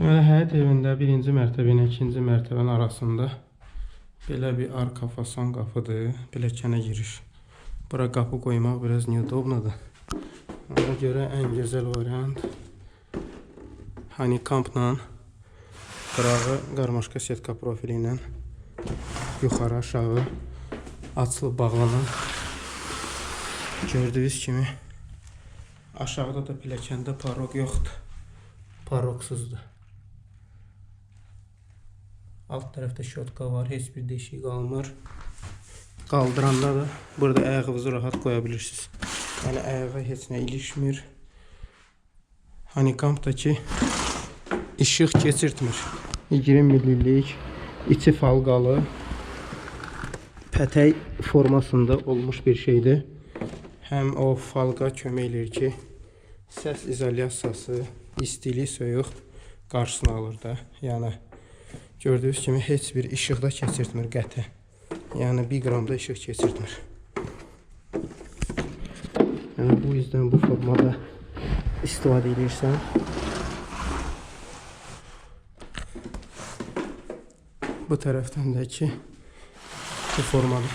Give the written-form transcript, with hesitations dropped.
Deməli, həyət evində birinci mərtəbə ilə ikinci mərtəbənin arasında belə bir arka fason qapıdır. Pilləkənə giriş. Bura qapı qoymaq biraz neudobnodur. Ona görə ən gözəl variant honeycombla qırağı qarmaşqa setka profili ilə yuxarı aşağı açılıb bağlanan. Gördüyünüz kimi aşağıda da pilləkəndə parok yoxdur. Paroksuzdur. Alt tərəfdə şotka var, heç bir deşik qalmır. Qaldıranda da burada ayağınızı rahat qoya bilirsiniz. Yəni ayağa heç nə ilişmir. Honeycombdakı işıq keçirtmir. 20 millilik içi falqalı pətək formasında olmuş bir şeydir. Həm o falqa kömək eləyir ki, səs izolyasiyası, istilik, soyuq qarşısını alır da. Yəni gördüyünüz kimi heç bir işıq da keçirtmir qəti. Yəni 1 qram da işıq keçirtmir. Yəni bu yüzden bu formada istifadə edirsən. Bu tərəfdən də ki bu formada.